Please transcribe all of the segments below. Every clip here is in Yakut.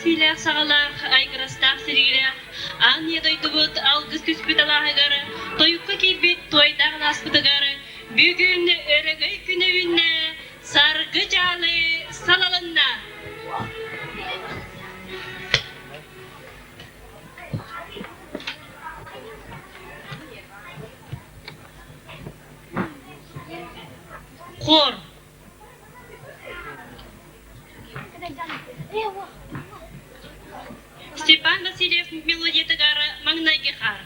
Сиилээх-саҕалаах, айгырастаах силигилээх аан ийэ дойдубут алгыс түспүт алааһыгар, тойукка киирбит туойдаах алааспытыгар бүгүн өрөгөй күнэ үүннэ, саргы дьаалы салалынна! Хор Степан Васильев мелодиятыгар маҥнайгы хаар.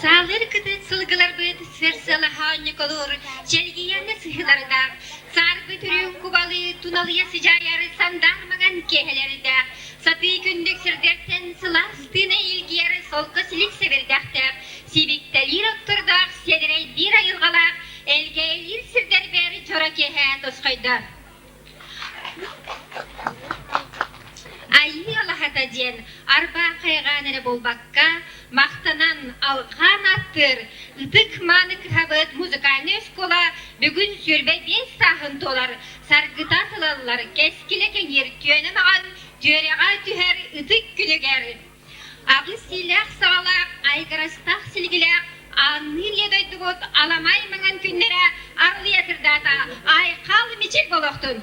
Саалыыр кытыт сылгыларбыт сырсалаһа оонньоколуур чэлгийэнэ сыһыылардаах, саарбыт үрүҥ кубалыы туналыйа сыдьаайар сандаар маҥан киэһэлэрдээх, сатыы күндүк сирдэртэн сылаас тыына илгийэр солко силик сэбирдэхтээх, сибиктэлиир оттордоох, сиэдэрэйдиир айылҕалаах, элгээйилиир сирдэрбэр дьоро киэһэ тосхойдо. Айыы алаһата диэн арбаа хайҕаан эрэ буолбакка, махтанан, алҕаан ааттыыр ытык-мааны кыһабыт музыкальнай оскуола бүгүн 25 сааһын туолар, саргыта сылаллар, кэскилэ кэҥиир, түөнэ маҕан түөрэҕэ түһэр ытык күнүгэр Аҕыс сиилээх-саҕалаах, айгырастаах силигилээх аанныыр ийэ дойдубут аламай маҥан күннэрэ арылыйа сырдаата, айхал мичил болохтун!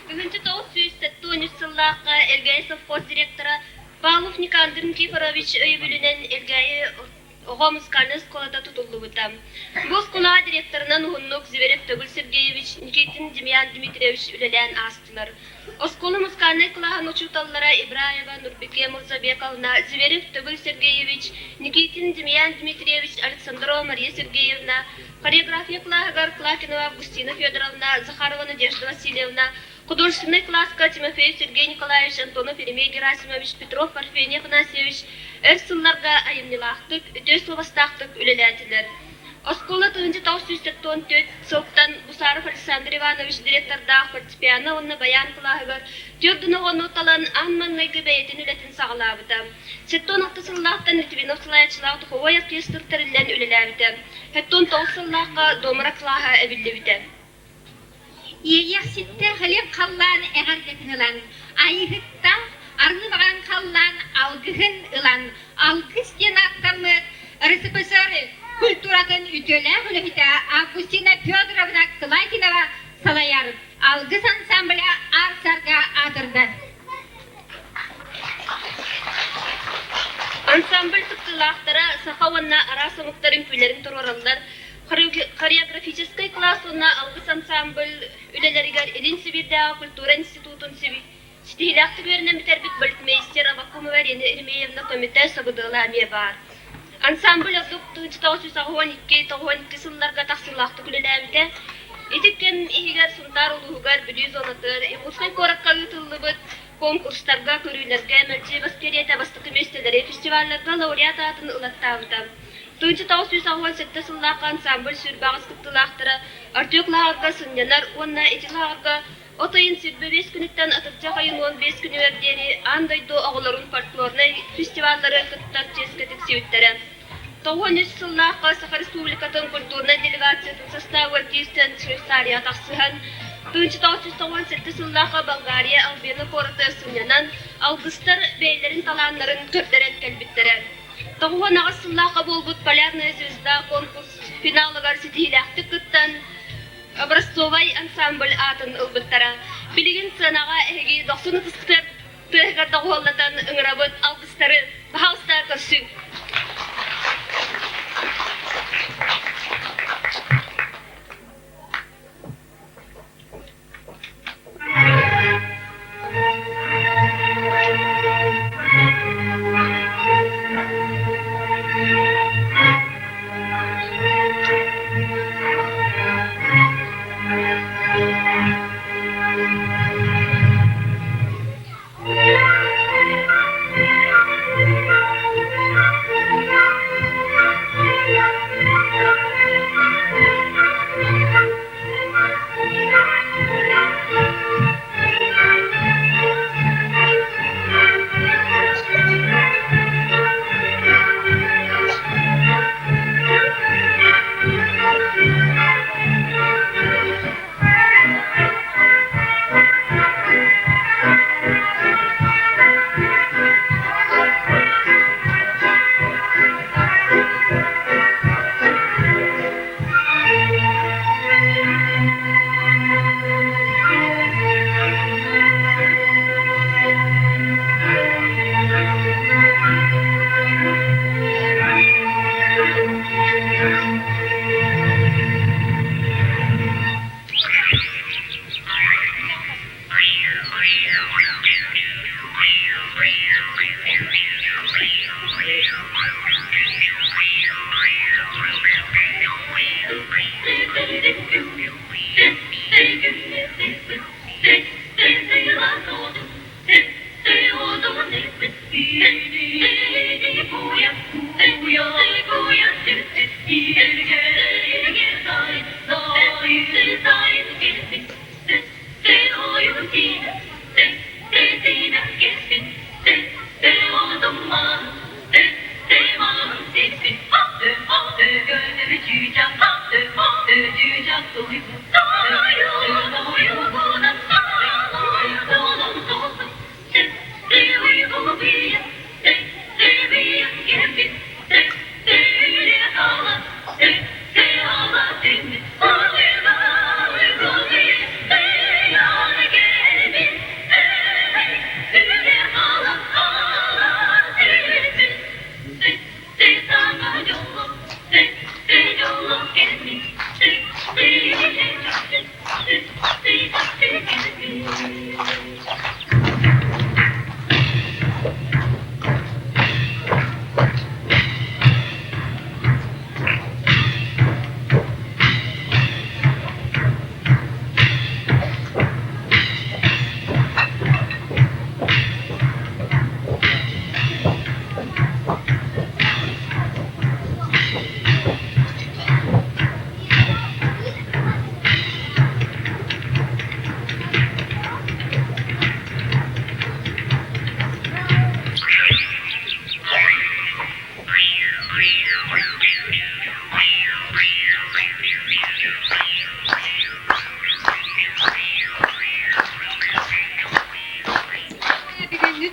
Бүгүнчү 973 сыллаахха Элгээйи совхоз директора Павлов Никандр Никифорович өйөбүлүнэн Элгээйи оҕо музыкальнай оскуолата тутуллубута. Бу оскуолаҕа директорынан уһуннук Зверев Төгүл Сергеевич, Никитин Демьян Дмитриевич үлэлээн аастылар. Оскуола музыкальнай кылааһын учууталлара Ибраева Нурбике Мурзабековна, Зверев Төгүл Сергеевич, Никитин Демьян Дмитриевич, Александрова Мария Сергеевна, хореография кылааһыгар Клакинова Августина Федоровна, Захарова Надежда Васильевна, Художественнай кылааска Тимофеев Сергей Николаевич, Антонов Еремей Герасимович, Петров Парфений Афанасьевич өр сылларга айымньылаахтык, үтүө суобастаахтык үлэлээтилэр. Оскуола 1974 сылтан Бусаров Александр Иванович директордаах фортепиано уонна баян кылааһыгар түөрт оҕону талан аан маҥнайгы бэйэтин үлэтин саҕалаабыта. 76 сыллаахтан Литвинов салайааччылаах духовой оркестр тэриллэн үлэлээбитэ. 79 сыллаахха домра кылааһа эбиллибитэ. Иэйиэхситтэр Халыҥ халлаан эҕэрдэтин ылан, Айыыһыттаах арыылаҕан халлаан алгыһын ылан, Алгыс диэн ааттаммыт РСФСР культуратын үтүөлээх үлэһитэ Августина Федоровна Кылайкинова салайар Алгыс ансамбля аар-сарга аатырда. Ансамбль кыттыылаахтара саха уонна араас омуктар үҥкүүлэрин туруораллар, Хореографическай кылаас уонна Алгыс ансамбль үлэлэригэр Илин Сибиирдээҕи культура институтун ситиһиилээхтик үөрэнэн бүтэрбит балетмейстер Аввакумова Ирина Еремеевна көмөтө сабыдыала эмиэ баар. Ансамбль ордук 1982-92 сылларга тахсыылаахтык үлэлээбитэ. Ити кэм иһигэр Сунтаар улууһугар Бүлүү зонатыгар Якутскай куоракка ыытыллыбыт конкурстарга, көрүүлэргэ мэлдьи бас кэриэтэ бастакы миэстэлэри фестивалларга лауреат аатын ылаттаабыта. 1987 сыллаахха ансамбль сүүрбэҕис кыттыылаахтара Артек лааҕырга сынньанар уонна ити лааҕырга от ыйын 25 күнүттэн атырдьах ыйын 15 күнүгэр диэри аан дойду оҕолорун фольклорнай фестиваллары кыттар чиэскэ тиксибиттэрэ. 93 сыллаахха Саха Республикатын культурнай делегациятын састаабыгар киирсэн Швейцарияҕа тахсыһан, 1997 сыллаахха Болгария Албена куораты сынньанан, алгыстар бэйэлэрин талааннарын көрдөрөн кэлбиттэрэ. 98 сыллаахха буолбут «Полярная звезда» конкурс финалыгар ситиһиилээхтик кыттан, образцовай ансамбль аатын ылбыттара. Билигин сыанаҕа эһиги дохсун ытыскытыгар тыаһыгар доҕуһуоллатан ыҥырабыт алгыстары, пожалуйста, көрсүҥ.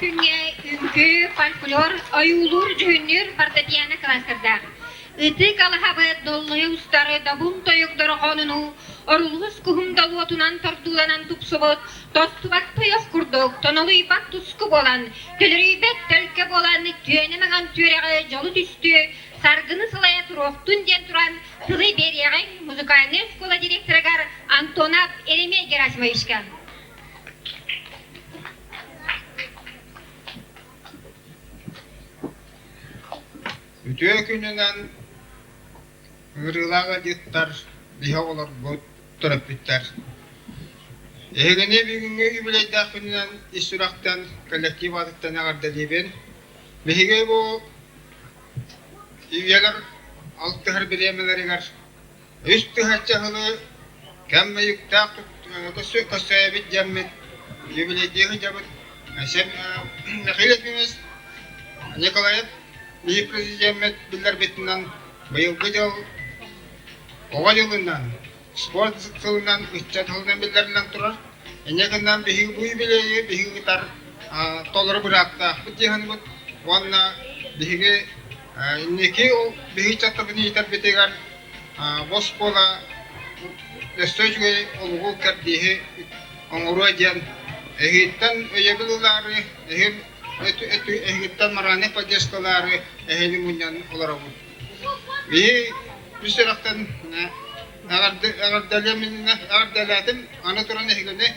күҥҥэ үҥкүү, фольклор, ойуулуур-дьүһүннүүр фортепиано кластердаах. Ытык алаһабыт доллойу устары добун тойук дорҕоонунуу орулус куһум долуотунан тордууланан тупсубут тостубат тойох курдук тонолуйбат туску буолан, төлөрүйбэт төлкө буолан түөнэ маҥан түөрэҕи дьолу түстүү, саргыны сылайа туруохтун диэн туран тылы биэриэҕиҥ музыкальнай оскуола директорыгар Антонов Еремей Герасимовичка. Үтүө күнүнэн ыҥырыылаах ыалдьыттар, биһи оҕолорбут, төрөппүттэр. Эһигини бүгүҥҥү юбилейдаах күнүнэн ис сүрэхтэн коллектив аатыттан эҕэрдэлиибин. Биһиги бу үйэлэр алтыһар бириэмэлэригэр үс тыһыынча сылы кэм өйүктээх көрсөөбүт диэммит юбилейдыы сылдьабыт. Михаил Ефимович Николаев биһи президеммит биллэрбитинэн быйылгы дьыл оҕо дьылынан, спорт сылынан, ыччат сылынан биллэриллэн турар. Инньэ гынан биһиги бу юбилейы биһиги ыытар толору бырааптаахпыт дии саныыбыт уонна биһиги инники ол биһиги ыччаттарбытын иитэрбитигэр бу оскуола өссө үчүгэй олугу кэрдииһи оҥоруо диэн эһигиттэн өйөбүл ылаары, эһигиттэн моральнай поддержкалаары эһини мунньан олоробут. Биһи үс сүрэхтэн эҕэрдэлээтим, аны туран эһигини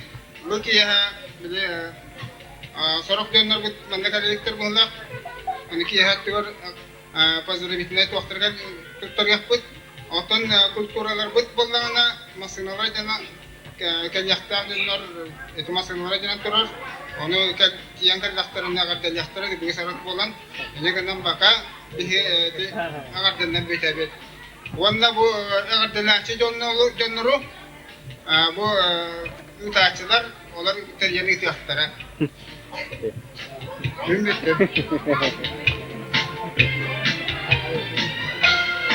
бу киэһэ били сорох дьоннорбут манна кэлэликтэр быһыылаах, аны киэһэ өттүгэр поздравительнай туохтарыгар туттарыахпыт. Оттон культураларбыт буоллаҕына массыыналар дьоно кэлиэхтээх дьоннор ити массыыналара дьонон турар. Ону тиийэн кэллэхтэринэ эҕэрдэлиэхтэрэ биһиги сарат буолан инньэ гынан бака биһи ити эҕэрдэннэр бүтэбит. Уонна бу эҕэрдэлээччи дьоннору бу ыытааччылар олор тэрийэн ыытыахтара. Күн бүттүм.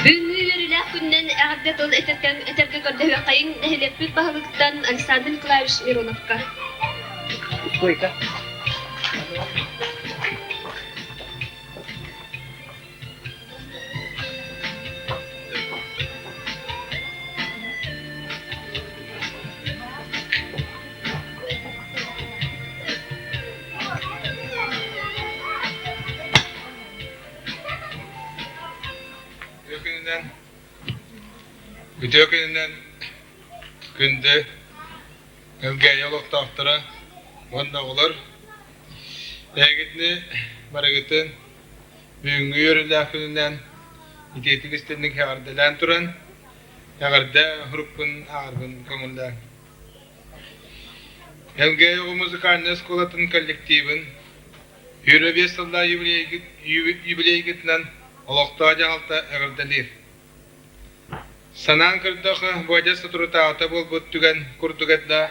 Бүгүҥҥү үөрүүлээх күнүнэн эҕэрдэ тыл этэргэ көрдөһүөххэйиҥ нэһилиэкпит баһылыгыттан Александр Николаевич Мироновка. Сколько? Үтүө күнүнэн, үтүө күнүнэн күндү Элгээйи олохтоохторо уонна оҕолор эһигитини барыгытын Бүгүҥҥү үөрүүлээх күнүнэн итиитик истинник эҕэрдэлээн туран, эҕэрдэ сурукпун ааҕарбын көҥүллээҥ. ЛГ оҕо музыкальнай оскуолатын коллективын 25 сыллаах юбилейгытынан олохтоох дьаһалта эҕэрдэлиир. Санаан көрдөххө, бу адьас соторутааҕыта буолбут түгэн курдук этэ,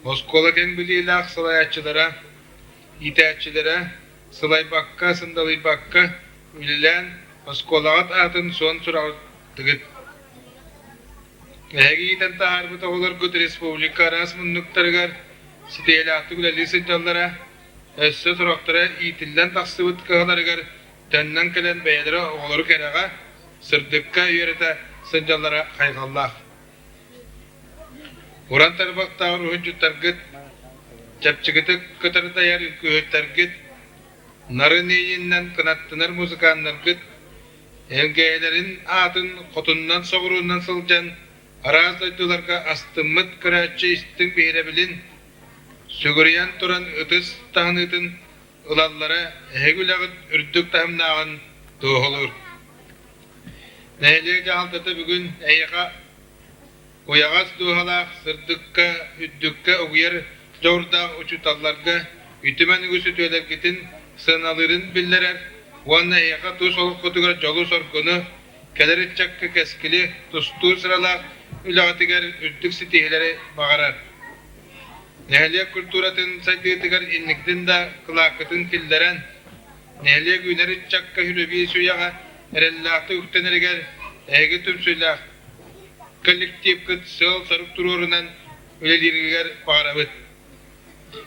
оскуола киэҥ билиилээх салайааччылара, иитээччилэрэ сылайбакка, сындалыйбакка үлэлээн оскуолаҕыт аатын суон сураҕырдыгыт. Эһиги иитэн таһаарбыт оҕолоргут республика араас муннуктарыгар ситиһиилээхтик үлэлии сылдьаллара, өссө сорохторо иитиллэн тахсыбыт кыһаларыгар төннөн кэлэн бэйэлэрэ оҕолору кэрэҕэ, сырдыкка үөрэтэ сылдьаллара хайҕаллаах. Уран тарбахтаах уруһуйдьуттаргыт, чэпчэкитик кытары дайар үҥкүүһүттэргит, нарын иэйиинэн кынаттанар музыканнаргыт элгээйилэрин аатын хотуннан-соҕуруунан сылдьан араас дойдуларга астыммыт көрөөччү истиҥ биһирэбилин, сүгүрүйэн туран ытыс таһыныытын ылаллара эһиги үлэҕит үрдүк таһымнааҕын туоһулуур. Нэһилиэк дьаһалтата бүгүн эһиэхэ уйаҕас дууһалаах, сырдыкка, үрдүккэ угуйар дьоҕурдаах учууталларга үтүмэн үгүс үтүөлэргитин сыаналыырын биллэрэр уонна эһиэхэ тус олоххутугар дьолу-соргуну, кэлэр ыччакка кэскили тустуу сыралаах үлэҕитигэр үрдүк ситиһиилэри баҕарар. Нэһилиэк культуратын сайдыытыгар инникитин да кылааккытын киллэрэн, нэһилиэк үүнэр ыччакка үлэбии сүүйэҕэ эрэллээхтик үктэнэригэр эһиги түмсүүлээх коллективкыт сыал-сорук туруорунан үлэлииргитигэр баҕарабыт.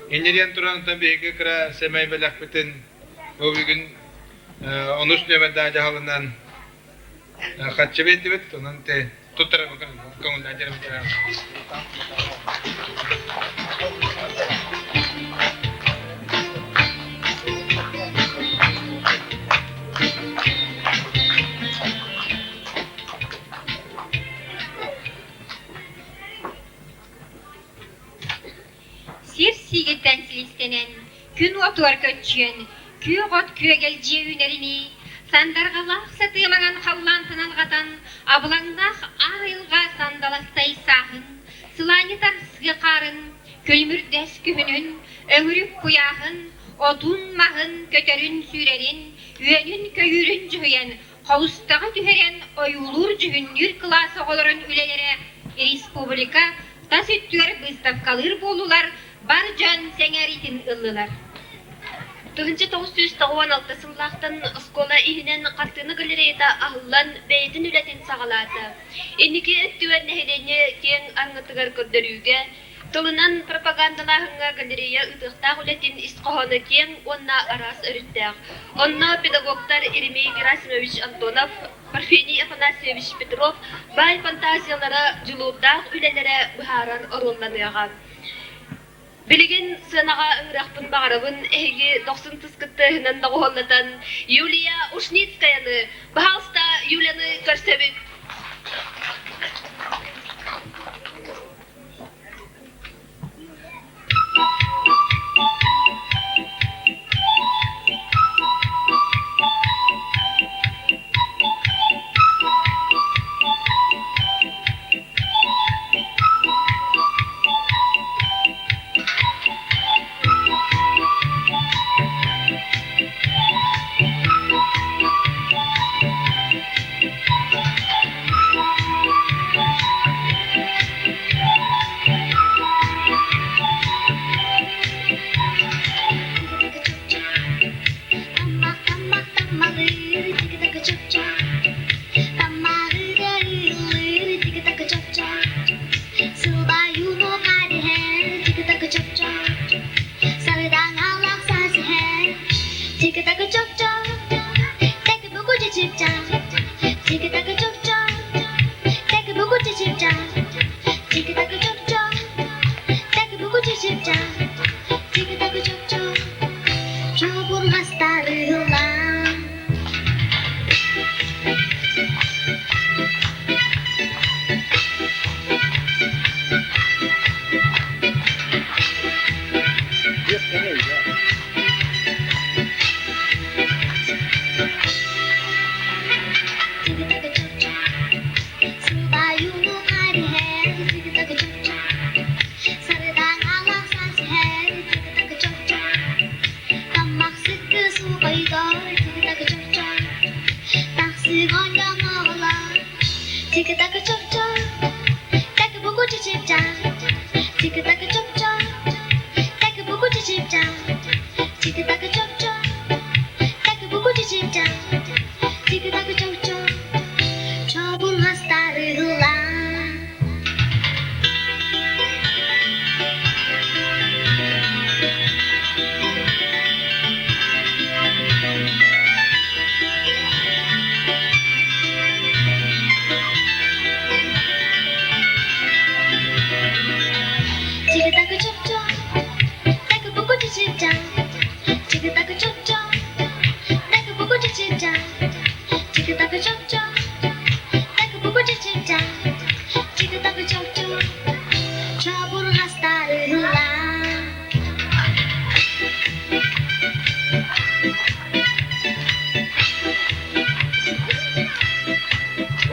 Инньэ диэн туран онтон биһиги кыра сэмэй бэлэхпитин бу бүгүн онус нүөмэрдээх дьаһалынан хаччы биэрдибит, онон те туттарар көҥүллээн дьэрэмтэрэ. Сир сиигиттэн силистэнэн, күн уотугар көччүйэн, күөх от күөгэлдьийэ үүнэринии, сандарҕалаах сатыы маҥан халлаантан алҕатан, абылаҥнаах аар айылҕа сандаластай сааһын, сылаанньытар сыа хаарын, күлүмүрдэс күһүнүн, өҥүрүк куйааһын, отун-маһын, көтөрүн-сүүрэрин, үөнүн-көйүүрүн дьүһүйэн, холустаҕа түһэрэн ойуулуур-дьүһүннүүр кылаас оҕолорун үлэлэрэ республика тас өттүгэр быыстапкалыыр буоллулар, бар дьон сэҥээриитин ыллылар. 1996 сыллаахтан оскуола иһинэн хартыына галереята аһыллан бэйэтин үлэтин саҕалаата. Инники өттүгэр нэһилиэнньэ киэҥ аҥатыгар көрдөрүүгэ, тылынан пропагандалааһыҥҥа галерея ыытыахтаах үлэтин ис хоһооно киэҥ уонна араас өрүттээх. Онно педагогтар Еремей Герасимович Антонов, Парфений Афанасьевич Петров баай фантазиялара, дьулуурдаах үлэлэрэ быһаарар оруолланыаҕа. Билигин сыанаҕа ыҥырыахпын баҕарабын эһиги дохсун тыскыттыаһынан доҕуһуоллатан Юлия Ушницкаяны, баһаалыста Юляны көрсөбүт.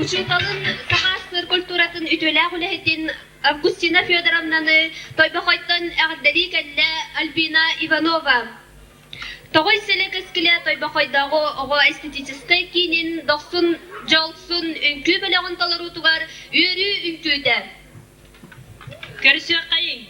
Учууталын саха астыыр культуратын үтүөлээх үлэһитин Августина Федоровнаны Тойбохойтон эҕэрдэлии кэллэ Альбина Иванова. Тоҕой сэлэ кэскилэ Тойбохойдооҕу оҕо эстетическэй киинин Дохсун Дьолсун үҥкүү бөлөҕүн толоруутугар үөрүү үҥкүүтэ. Көрсүөххэйиҥ!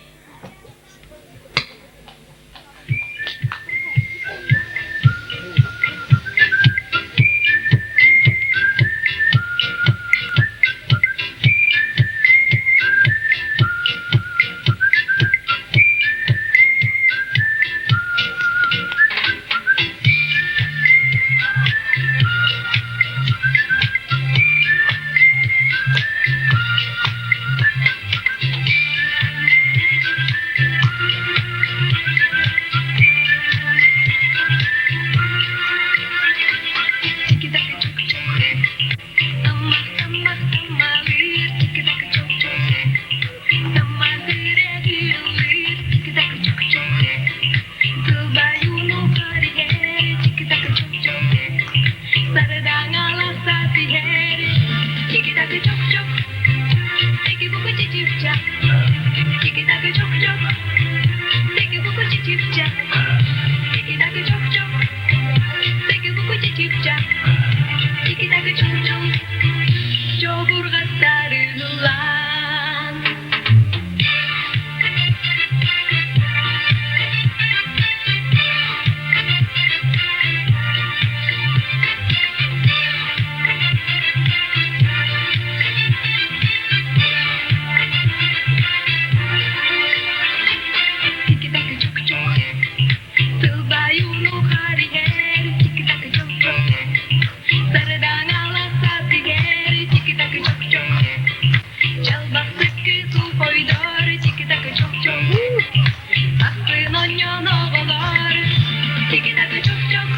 Tiki-taka чок-чок,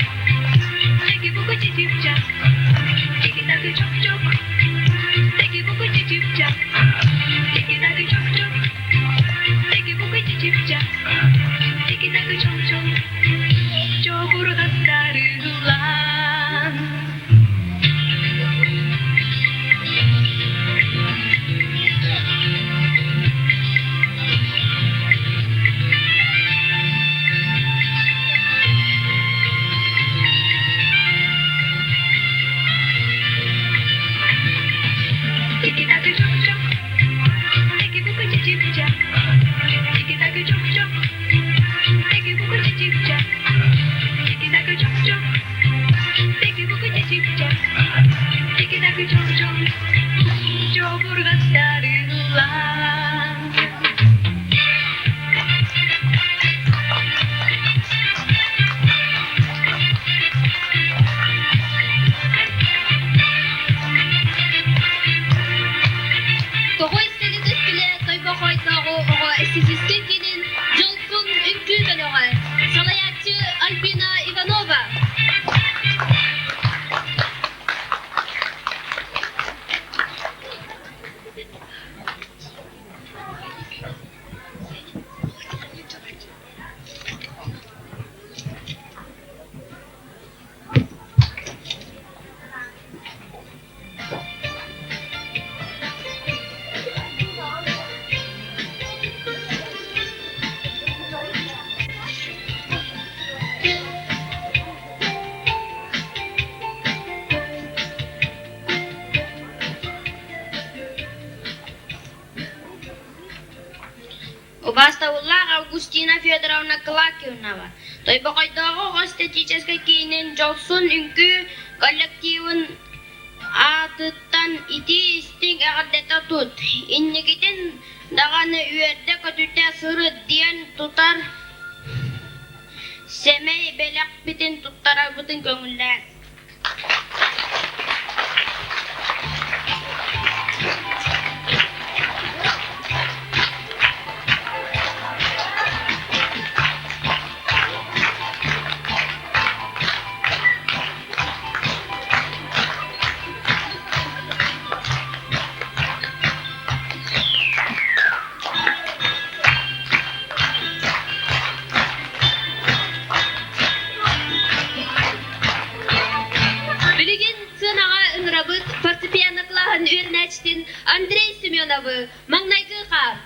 тики-буку чичик-чак. Tiki-taka чок-чок, тики-буку чичик-чак. Tiki-taka чок-чок, тики-буку чичик-чак. Tiki-taka чок-чок, чоҕурҕастарыллан. Tiki-taka чок-чок, тики-буку чичик-чак. Tiki-taka чок-чок, тики-буку чичик-чак. Tiki-taka чок-чок, тики-буку чичик-чак. Tiki-taka чок-чок, чоҕурҕастарыллан. Тоҕо истэни кэскилэ Тойбохойдооҕу оҕо эстетическэй киинин Дьолсун үҥкүү бөлөҕө, салайааччы Альбина Иванова. Убаастабыллаах Августина Федоровна Клакинова, Тойбохойдооҕу оҕо эстетическэй киинин Дьолсун үҥкүү коллективын аатыттан итии-истиҥ эҕэрдэтэ тут, инникитин даҕаны үөрдэ-көтүтэ сырыт диэн тутар сэмэй бэлэхпитин туттарарбытын көҥүллээҥ. Билигин сыанаҕа ыҥырабыт фортепиано кылааһын үөрэнээччитин Андрей Семеновы маҥнайгы хаар.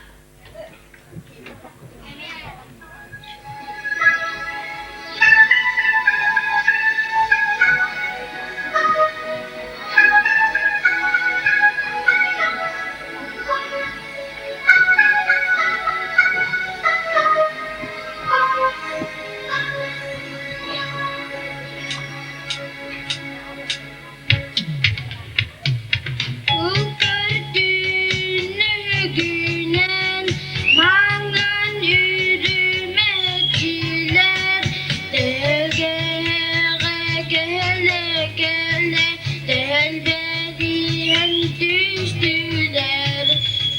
Ол көрдүүнүгүнэн маҥан үрүмэччилэр тэгэҕэ кэлэ-кэлэ тэлбэриһэн түстүлэр,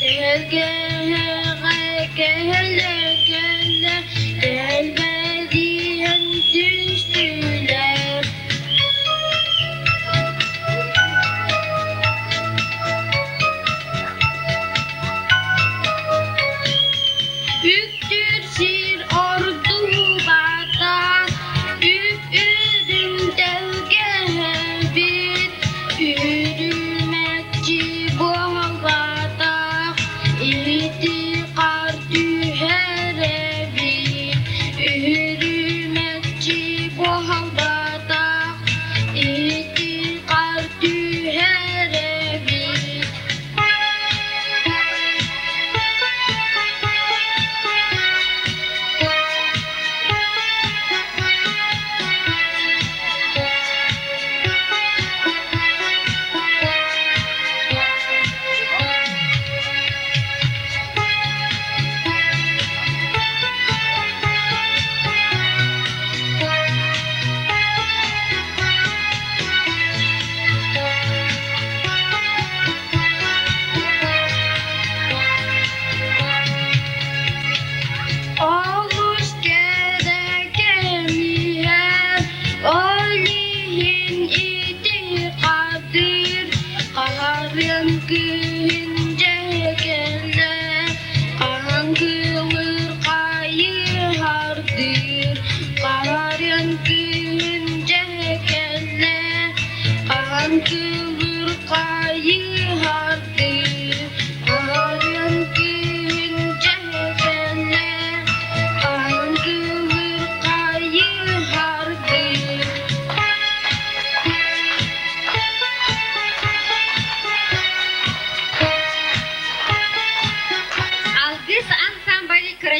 тэгэҕэ кэлэ-кэлэ тэлбэриһэн түстүлэр. Үктүүр сир ордубата, үп-үрүҥ тэлгэһэбит, үрүмэччи буолбатах, ити хаар түһэр.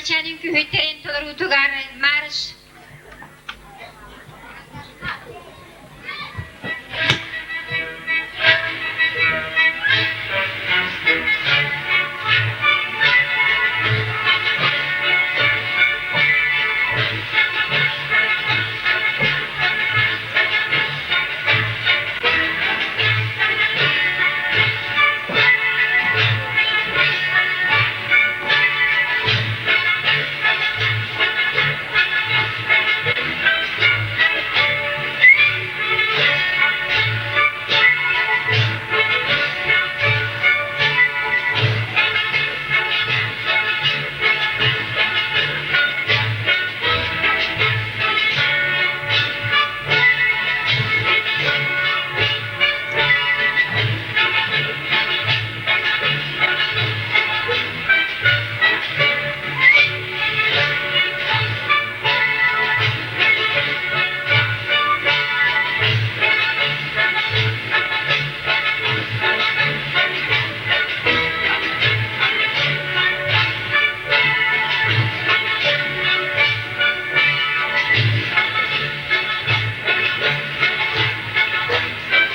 Кырачаан үҥкүүһүттэрин толоруутугар марш.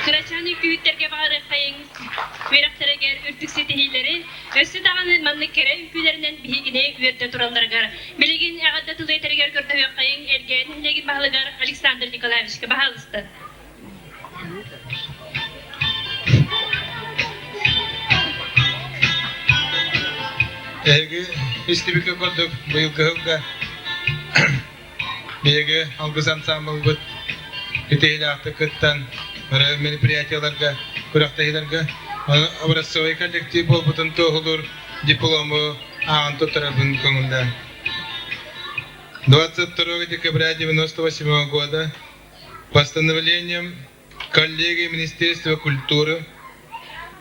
Кырачаан үҥкүүһүттэргэ баҕарыаххайыҥ үөрэхтэригэр үрдүк ситиһиилэри, өссө даҕаны маннык кэрэ үҥкүүлэринэн биһигини үөрдэ туралларыгар. Билигин эҕэрдэ тылы этэригэр көрдөһүөххэйиҥ Элгээн нэһилиэгин баһылыгар Александр Николаевичка баһаалыста. Эһиги истибиккэ курдук быйылгы сылга биһиги алгыс ансаамбылбыт итиилээхтик кыттан мероприятиеларга, күрэхтэһиилэргэ образцовай коллектив буолбутун туоһулуур диплому ааҕан туттарарбын көҥүллээн. 22 декабря 1998 года постановлением коллегии Министерства культуры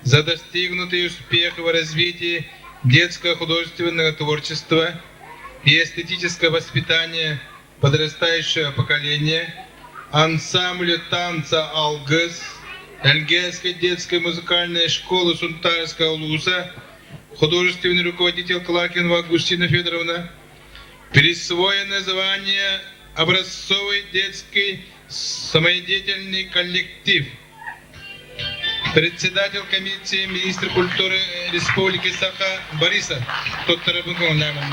за достигнутый успех в развитии детского художественного творчества и эстетического воспитания подрастающего поколения ансамблю танца «Алгыс» Эльгейской детской музыкальной школы Сунтарского ЛУЗа художественный руководитель Клакинова Августина Федоровна присвоено звание «Образцовый детский самодеятельный коллектив». Председатель комиссии министр культуры Республики Саха Борисов. Туттарабын көҥүллээмин.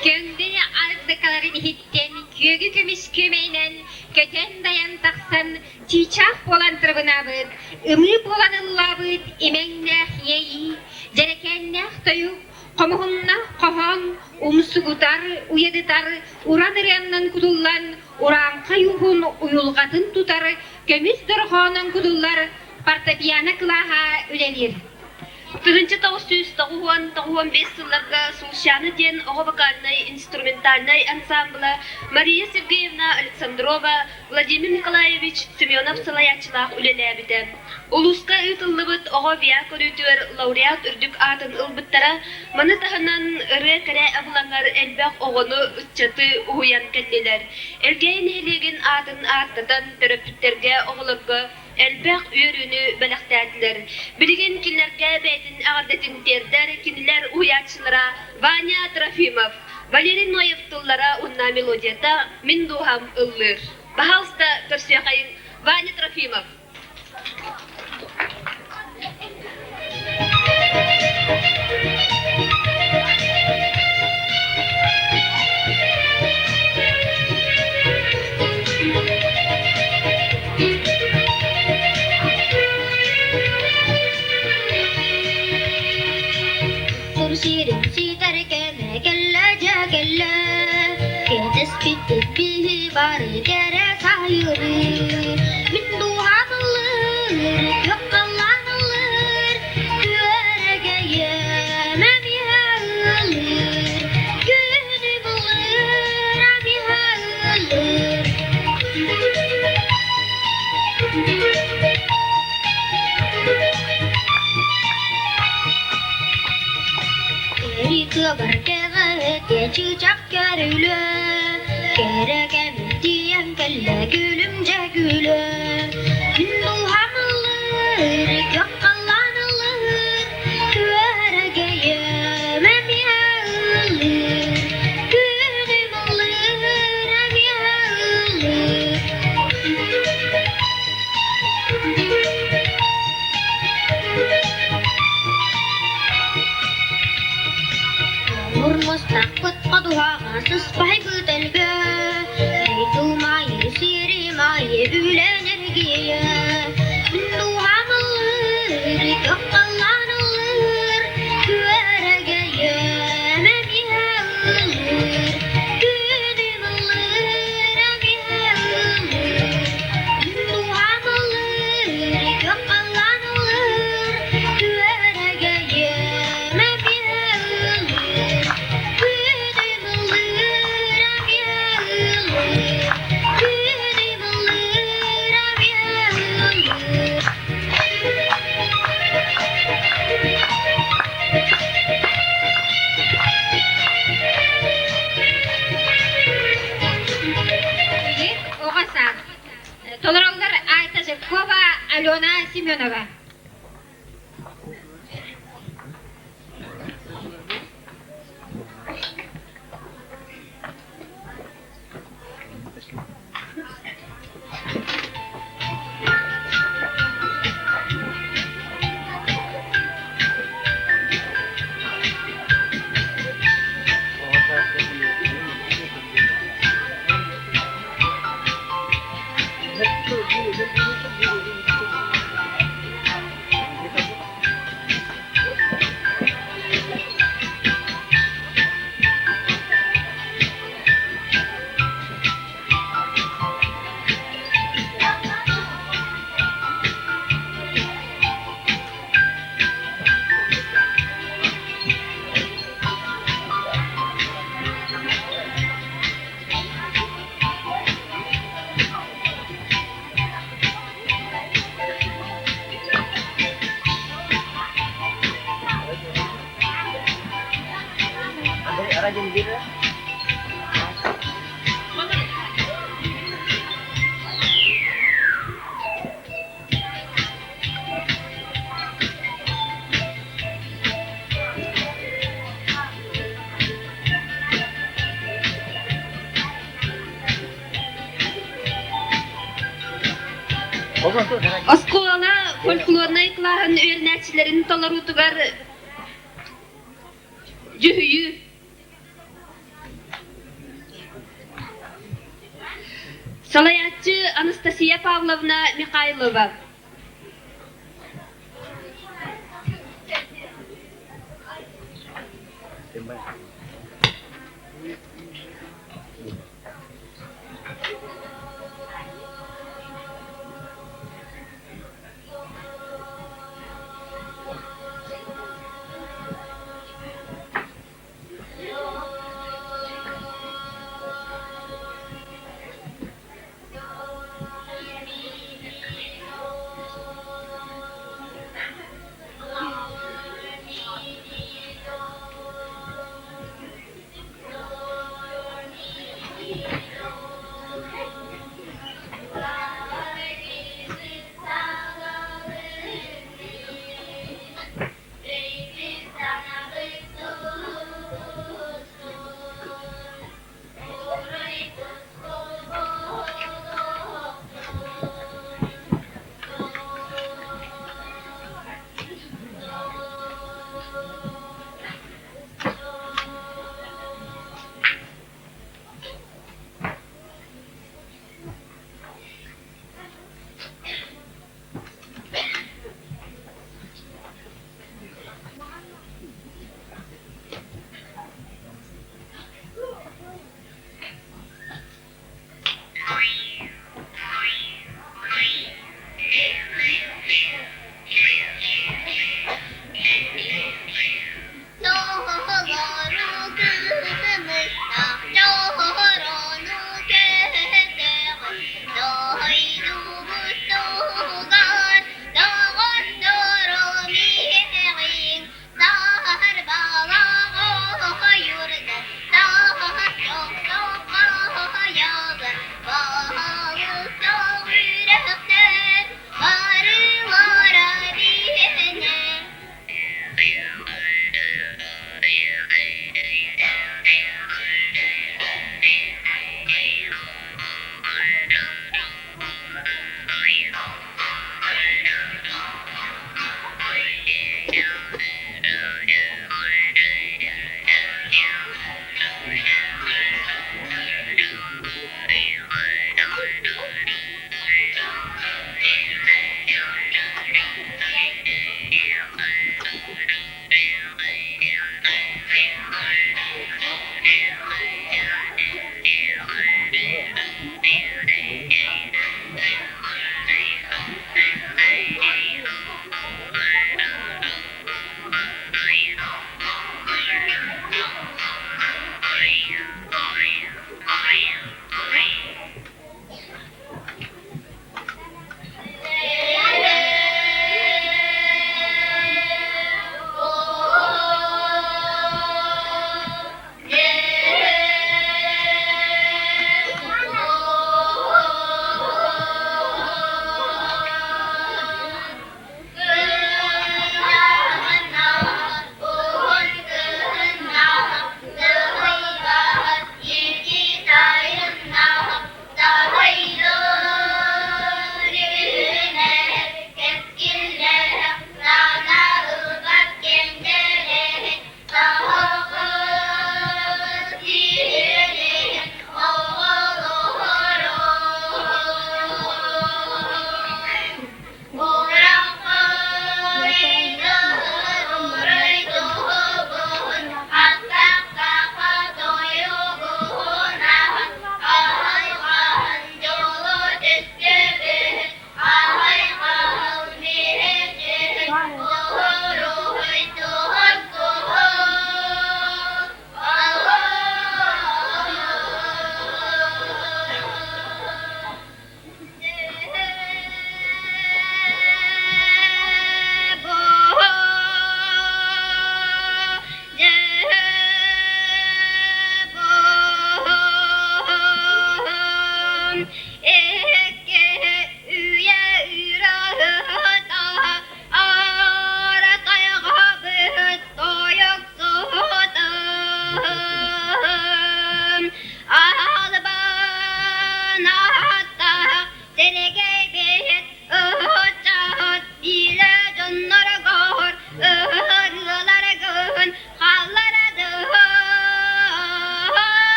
Көҥдөй ардыкаларын иһиттэн күөгү көмүс күөмэйинэн көтөн-дайан тахсан чыычаах буолан тырыбынаабыт, ымыы буолан ыллаабыт имэҥнээх иэйии, дьэрэкээннээх тойук, хомуһуннаах хоһоон умсугутар, уйадытар уран ырыаннан кутуллан урааҥхай уһун уйулҕатын тутар көмүс дорҕоонун кутуллар фортепиано кылааһа үлэлиир. 1990-95 сылларга Сулчаны диэн оҕо вокальнай инструментальнай ансаамбыла Мария Сергеевна Александрова, Владимир Николаевич Семенов салайааччылаах үлэлээбитэ. Улууска ыытыллыбыт оҕо ВИА көрүүтүгэр лауреат үрдүк аатын ылбыттара. Маны таһынан ырыа кэрэ абылаҥар элбэх оҕону, ыччаты уһуйан кэллилэр. Элгээйи нэһилиэгин аатын ааттатан төрөппүттэргэ, оҕолорго элбэх үөрүүнү бэлэхтээтилэр. Билигин кинилэргэ бэйэтин эҕэрдэтин тиэрдэр кинилэр уһуйааччылара Ваня Трофимов, Валерий Ноев тыллара уонна мелодията «Мин дууһам ыллыыр». Пожалуйста, көрсүөххэйин Ваня Трофимов. Сирин ситэр кэмэ кэллэ дьэ кэллэ, Кэтэспит биһи бары кэрэ сайыры. Мин дууһам ыллыыр, күөх халлаан ыллыыр, Күөрэгэйим эмиэ ыллыыр, Күнүм ыллыыр, эмиэ ыллыыр. Кэри кыабар кэҕэ чыычаах көрүлэ, Кэрэ кэмим тиийэн кэллэ күлүм дьэ күлэ. Күн дууһам ыллыыр, күөх халлаан ыллыыр, Күөрэгэйим эмиэ ыллыыр, Күнүм ыллыыр, эмиэ ыллыыр. Мурмустахпыт ходуһаҕа сыспайбыт элбэ, Дойдум аайы, сирим аайы үлэн эргийэ. Мин дууһам ыллыыр, күөх халлаан ыллыыр, Күөрэгэйим эмиэ ыллыыр, Күнүм ыллыыр, эмиэ ыллыыр. Мин дууһам ыллыыр, күөх халлаан ыллыыр, Күөрэгэйим эмиэ ыллыыр, Күнүм ыллыыр, эмиэ ыллыыр, Күнүм ыллыыр, эмиэ ыллыыр. Оҕо саас. Толороллор Айта Жиркова, Алена Семенова. Оскуола фольклорнай кылааһын үөрэнээччилэрин толоруутугар дьүһүйүү. Салайааччы Анастасия Павловна Михайлова.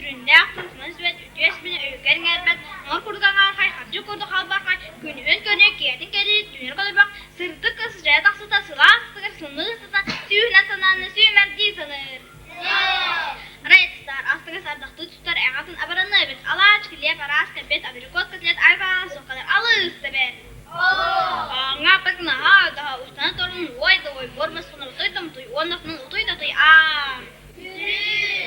Дьүһүннээх туругунан сүбэт, үтүө сүбэни өйүгэр иҥэрбэт, оҥор курдук аҥаархай, хабдьы курдук халбархай, күнүһүн көнө, киэтин кэрии, түнэр көлбөх, сырдык сыдьаайа тахсыта, сылаас сытыгар сымныы сыта, сүүһүнэн санааны сүүмэрдии саныыр. Райстар астыгас ардахтыы тутар эҕатын абараныа эбит, алаадьы, килиэп, араас кэмпиэт, абрикос котлет, айбаҕа суоккалар алыс да бэрт. Ааҥҥа наһаа даһа устана торун уой да уой буор мусхунар утуй да мутуй уонна утуй да утуй аа.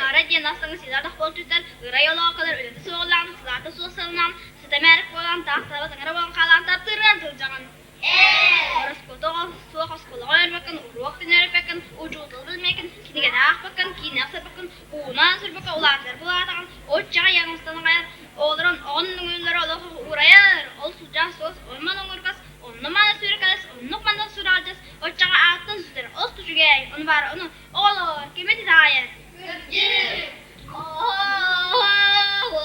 Ара диэн астыҥы сыылаах буол түстэр, ырай олооколор үлэтэ суоҕулаан, сылаата суох сылынан, сыта мээрик буолан, таах таба таҥара буолан хаалаан таптыырынан сылдьаҕын. Ороскуота суох оскуолаҕа өлөрбөккүн, уруок түнэрбэккин, учуутал билмэккин, кинигэни аахпаккын, киинэ ахсарбаккын, уунан сырбакка улаатар булаатаҕын, оччоҕо яҥыстан аҕайар, олорон оҕон өҥүллэрэ олох уурайар, ол судьаа суос онман оҥоргас, онно-маны сүркэлэс, оннук-маннык сураалдьас, оччоҕо ааттан сүтэр, ол үчүгэй, ону баара ону оҕолоор, кими титаайар? Оһуокай,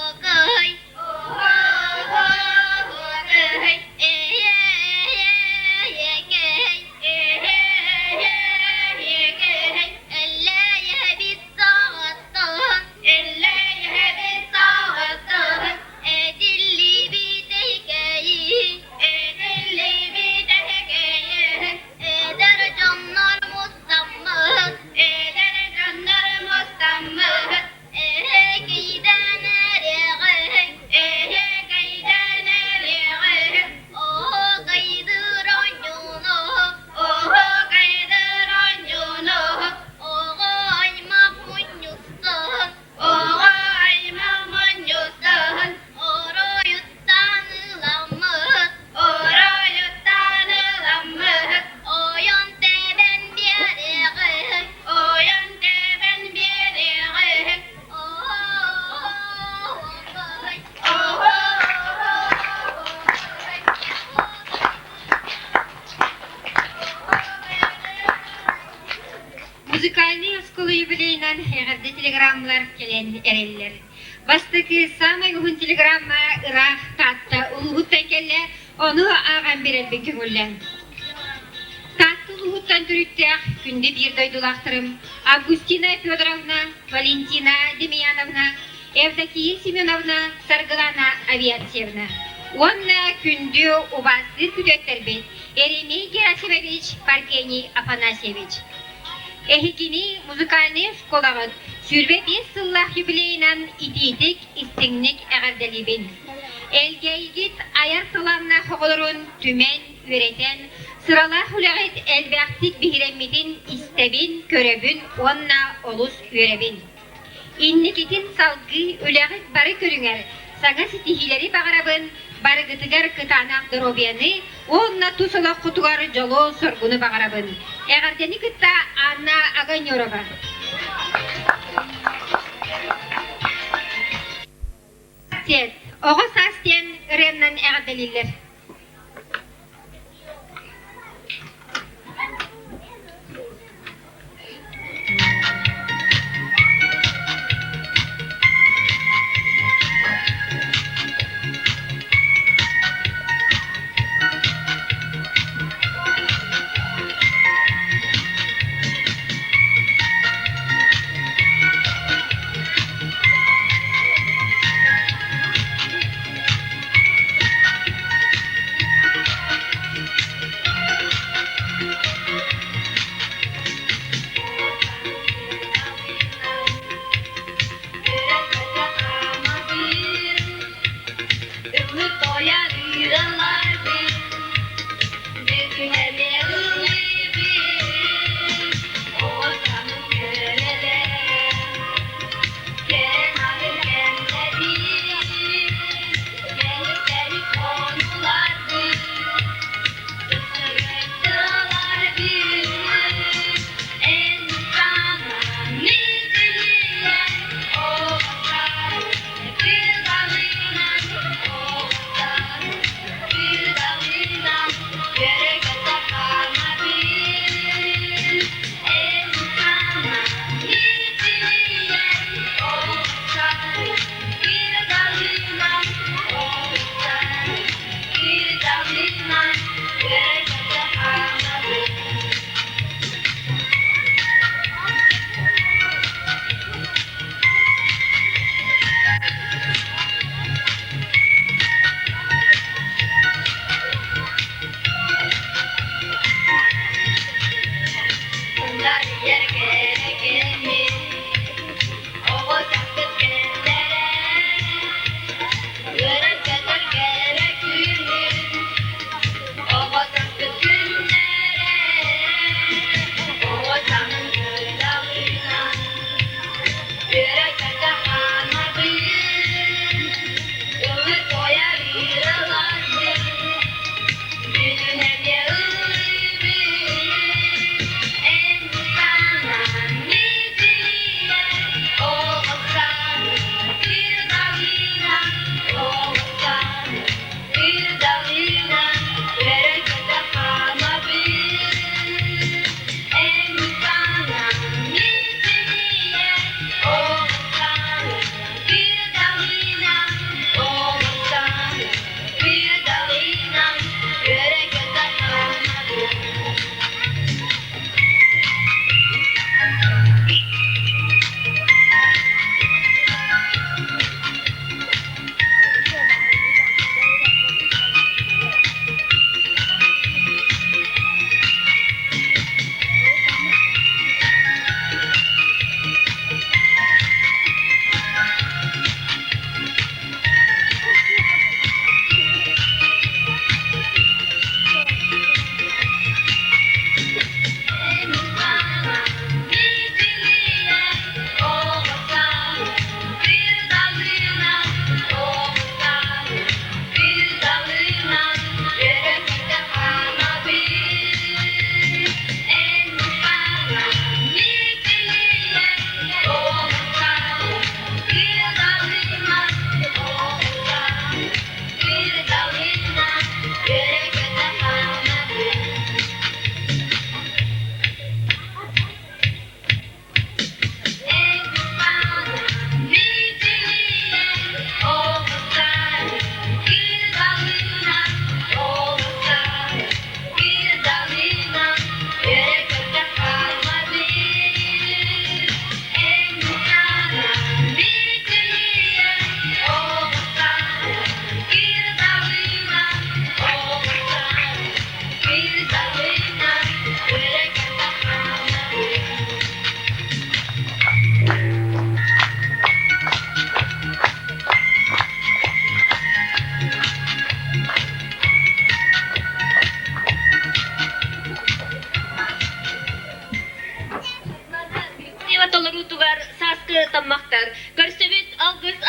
оһуокай, эйэ-эйэ-эйэкэй, эйэ-эйэ-эйэкэй, эллэйэбит саҕаттан, эллэйэбит саҕаттан, этиллибит эйкэйи, этиллибит эйкэйи, эдэр дьоннор мустаммыт, эдэр дьоннор мустаммыт, эһэкэйдэн эриэҕэй, эһэкэйдэн эриэҕэй, оһоокайдыыр оонньууну, оһоокайдыыр оонньууну, оҕо аймах мунньустан, оҕо аймах мунньустан, оройуттан ыламмыт, оройуттан ыламмыт, ойон тэбэн биэриэҕиҥ, ойон тэбэн биэриэҕиҥ, Музыкальнай оскуола юбилейынан эҕэрдэ телеграммалар кэлэн эрэллэр. Бастакы саамай уһун телеграмма ыраах Таатта улууһуттан кэллэ, ону ааҕан биэрэрбин көҥүллэн. Таатта улууһуттан төрүттээх күндү биир дойдулаахтарым Августина Федоровна, Валентина Демьяновна, Евдокия Семеновна, Саргылана Авиациевна уонна күндү убаастыыр күтүөттэрбит Еремей Герасимович, Парфений Афанасьевич. Эһигини музыкальнай школаҕыт 25 сыллаах юбилейынан итиитик, истиҥник эҕэрдэлиибин. Элгээйигит айар талааннаах оҕолорун түмэн, үөрэтэн, сыралаах үлэҕит элбэхтик биһирэммитин истэбин, көрөбүн уонна олус үөрэбин. Инникитин салгыы үлэҕит бары көрүҥэр саҥа ситиһиилэри баҕарабын, барыгытыгар кытаанах доруобуйаны уонна тус олоххутугар дьолу-соргуну баҕарабын. Эҕэрдэни кытта Анна Огонерова. Оҕо саас диэн ырыаннан эҕэрдэлииллэр.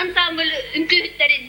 ансамбль үҥкүүһүттэрин.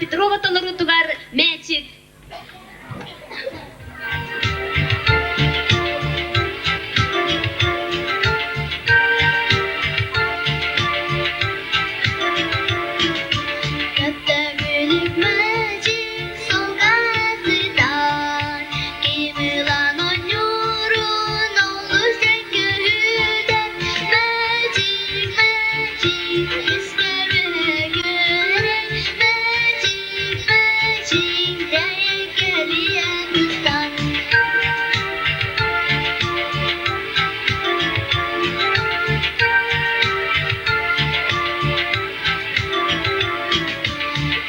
Петрова толоруутугар Мээчик. Көптөгүлүк мээчик суолга сытар, Ким ылан оонньуурун олус дьэҥкирдэ. Мээчик, мээчик, искэрэ көрөр, Мээчик, мээчик, дэйэкэлиэн тустан.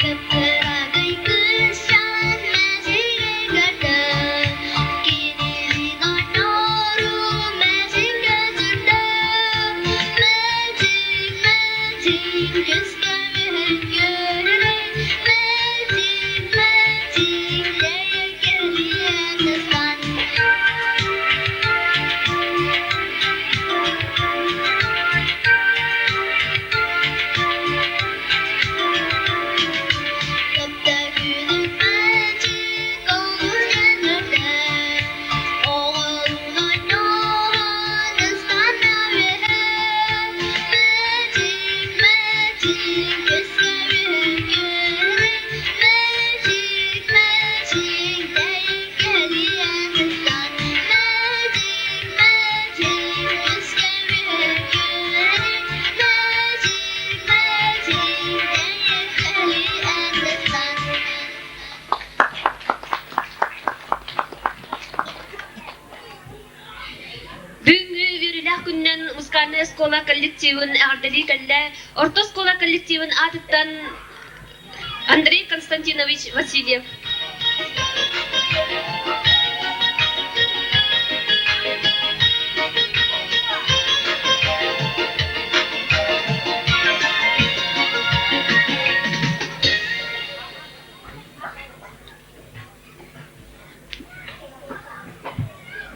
Кыпкырагый кыысчаан мэзигэ көрдө, Кинилин оонньоору мэзигэ сүүрдэ. Мэзик, мэзик, көскөмүһүн көрүрэй, Мэзик, мэзик, дэйэкэлиэн ыстан. Көптөгүлүк мээчик олус көннөрдө, Оҕолуун оонньоон ыстана үөһэ. Мээчик, мээчик, көскөрүн көрүн, Мээчик, мээчик, тэйиккэлиэн ыстан. Мээчик, мээчик, көскөрүн көрүн, Мээчик, мээчик, тэйиккэлиэн ыстан. Бүгүҥҥү үөрүүлээх күнүнэн музыкальнай оскуола коллективын эҕэрдэлии кэллэ орто оскуола коллективын аатыттан Андрей Константинович Васильев.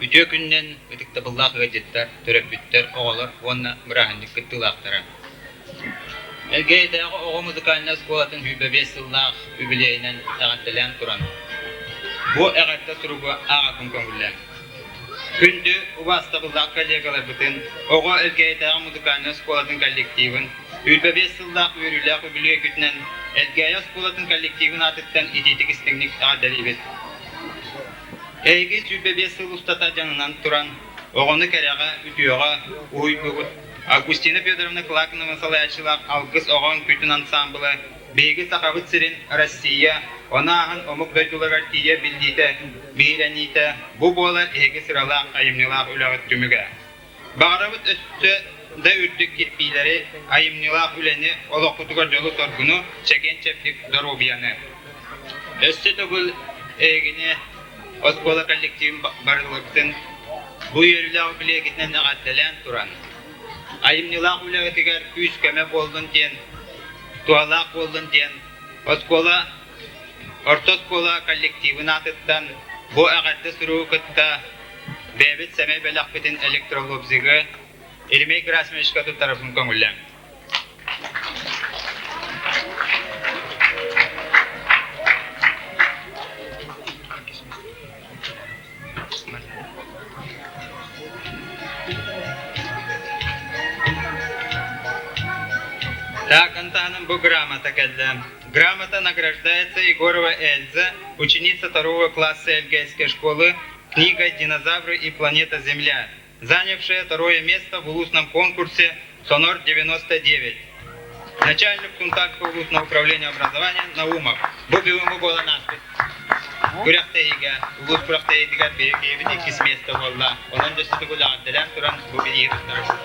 Үтүө күнүнэн ытыктабыллаах ыалдьыттар, төрөппүттэр, оҕолор уонна бырааһынньык кыттыылаахтара. Элгээйитээҕи оҕо музыкальнай оскуолатын 25 сыллаах үбүлүөйүнэн эҕэрдэлээн туран, бу эҕэрдэ суругу ааҕарбын көҥүллээн. Күндү убаастабыллаах коллегаларбытын, оҕо Элгээйитээҕи музыкальнай оскуолатын коллективын 25 сыллаах үөрүүлээх үбүлүөйгүтүнэн Элгээйи оскуолатын коллективын аатыттан итиитик-истиҥник эҕэрдэлиибит. Эһиги 25 сыл устата дьаҥынан туран, оҕону кэрэҕэ, үтүөҕэ уһуйбугут Августина Федоровна Клакинова салайааччылаах Алгыс оҕо үҥкүүтүн ансаамбыла биһиги Сахабыт сирин Россия, ону ааһан омук дойдуларыгар тиийэ биллиитэ, биһирэниитэ бу буолар эһиги сыралаах айымньылаах үлэҕит түмүгэ. Баҕарабыт өссө да үрдүк кирбиилэри, айымньылаах үлэни, олоххутугар дьолу-соргуну, чэгиэн-чэбдик доруобуйаны. Өссө төгүл эһигини оскуола коллективын барыларгытын бу үөрүүлээх билиэгитинэн эҕэрдэлээн туран, айымньылаах үлэҕитигэр күүс-көмө буоллун диэн, туһалаах буоллун диэн оскуола орто оскуола коллективын аатыттан бу эҕэрдэ суругу кытта Бэйэбит сэмэй бэлэхпитин электролобзигы Еремей Герасимовичка туттарарбын көҥүллээҥ. Так, Антаным бу грамота кэллэ. Грамота награждается Егорова Эльза, ученица второго класса Эльгейской школы, Книга «Динозавры и планета Земля», занявшая второе место в улусном конкурсе «Сонор-99». Начальник Сунтарского улусного управления образования Наумов. Бу бүгүҥҥү буолан ааспыт күрэхтэһиигэ, улуус күрэхтэһиитигэр биһиги иккис миэстэ буолла. Онон дьэ эҕэрдэлээн туран бу билиги туттарабыт.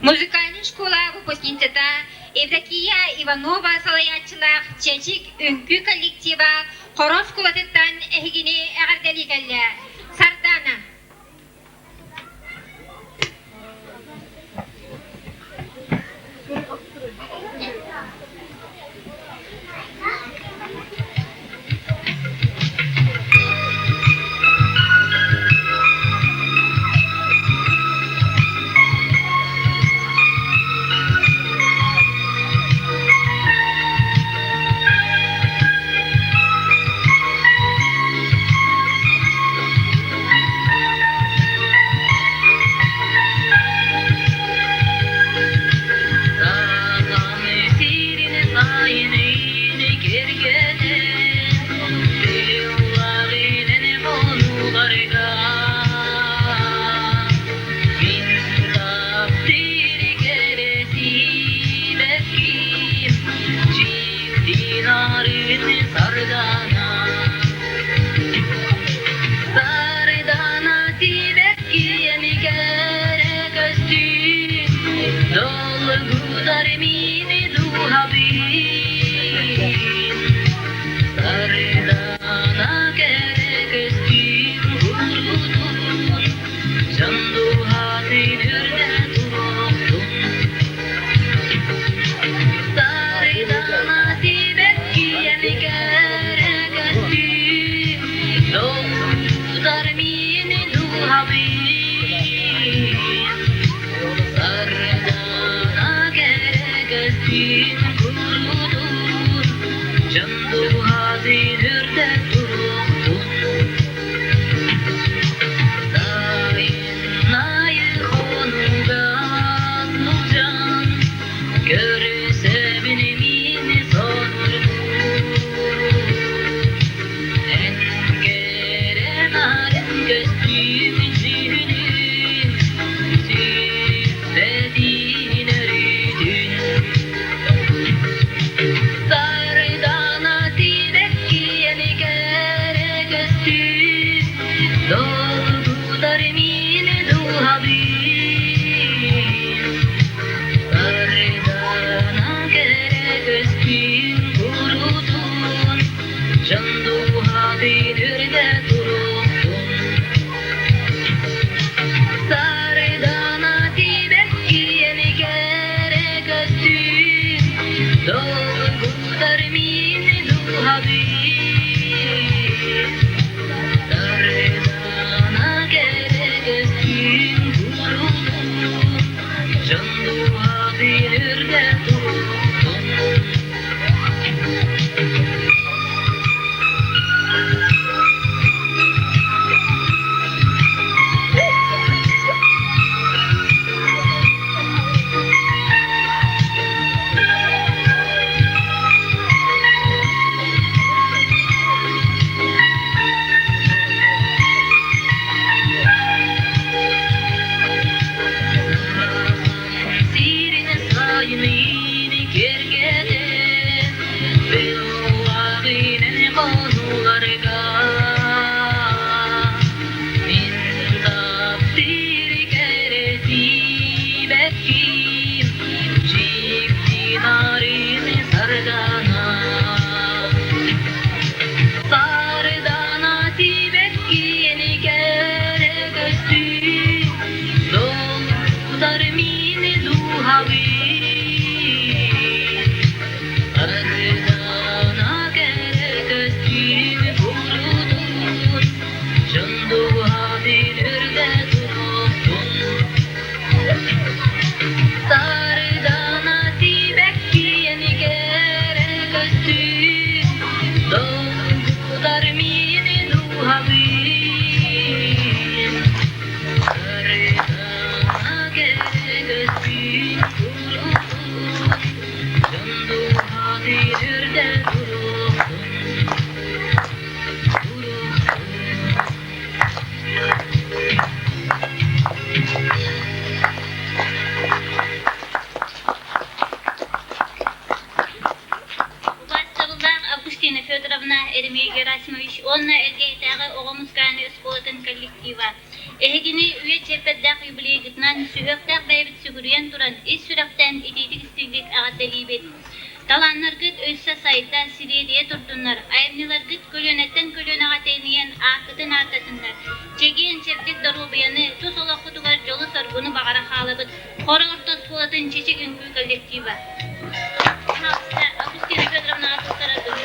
Музыкальнай школа выпускницата Евдокия Иванова салайааччылаах Чэчик үҥкүү коллектива Хоро оскуолатыттан эһигини эҕэрдэлии кэллэ. Сардаана. дууһабын Сардаана кэрэ көстүүм курутун Дьон дууһатын үрдэ туруохтун Сайын айы хонуга сылдьан Көрүсэбин мин сонургуу Эн кэрэ нарын көстүүм дьүһүнүн Сүппэтин өрүүтүн Сардаана сибэккиэн кэрэ көстүүм Долгутар мин дууһабын Сардаана кэрэ көстүүм курутун Дьон дууһатын үрдэ туруохтун Сардаана сибэккиэн кэрэ көстүүм Долгутар мин дууһабын Сардаана кэрэ көстүүм курутун Дьон дууһатын үрдэ туруохтун Сирин сайынын кэргэтэн, Бэллаҕынан хонууларга Мин таптыыр кэрэ сибэкким, Дьикти нарын сардаана. Сардаана сибэккини кэрэ көстүү, Долгутар мин дууһабын. Сардаана кэрэ көстүүм курутун, Дьон дууһатын үрдэ туруохтун. Сардаана сибэккиэн кэрэ көстүү, Долгутар мин дууһабын. Сардаана кэрэ көстүү курутун, Дьон дууһатын үрдэ туруохтун, туруохтун. Убаастабыллаах Августина Федоровна, Еремей Герасимович уонна Элгээйитээҕи оҕо музыкальнай оскуолатын коллектива эһигини үйэ чиэппэрдээх юбилейгытынан сүһүөхтээх бэйэбит сүгүрүйэн туран ис сүрэхтэн итиитик-истиҥник эҕэрдэлиибит. Талааннаргыт өссө сайда, сириэдийэ турдуннар, айымньыларгыт көлүөнэттэн көлүөнэҕэ тэнийэн ааккытын ааттатыннар, чэгиэн-чэбдик доруобуйаны, тус олоххутугар дьолу-соргуну баҕара хаалабыт Хоро орто оскуолатын Чичик үҥкүү коллектива. Пожалуйста, Августина Федоровна туттараргыт.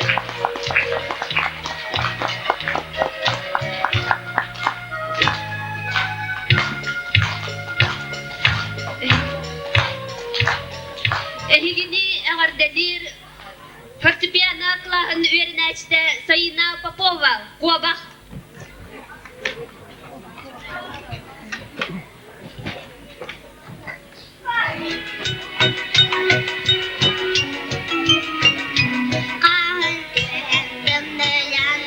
Эһигини эҕэрдэлиир фортепиано кылааһын үөрэнээччитэ Саина Попова, Куобах. Хаһан түһэн тымныйан,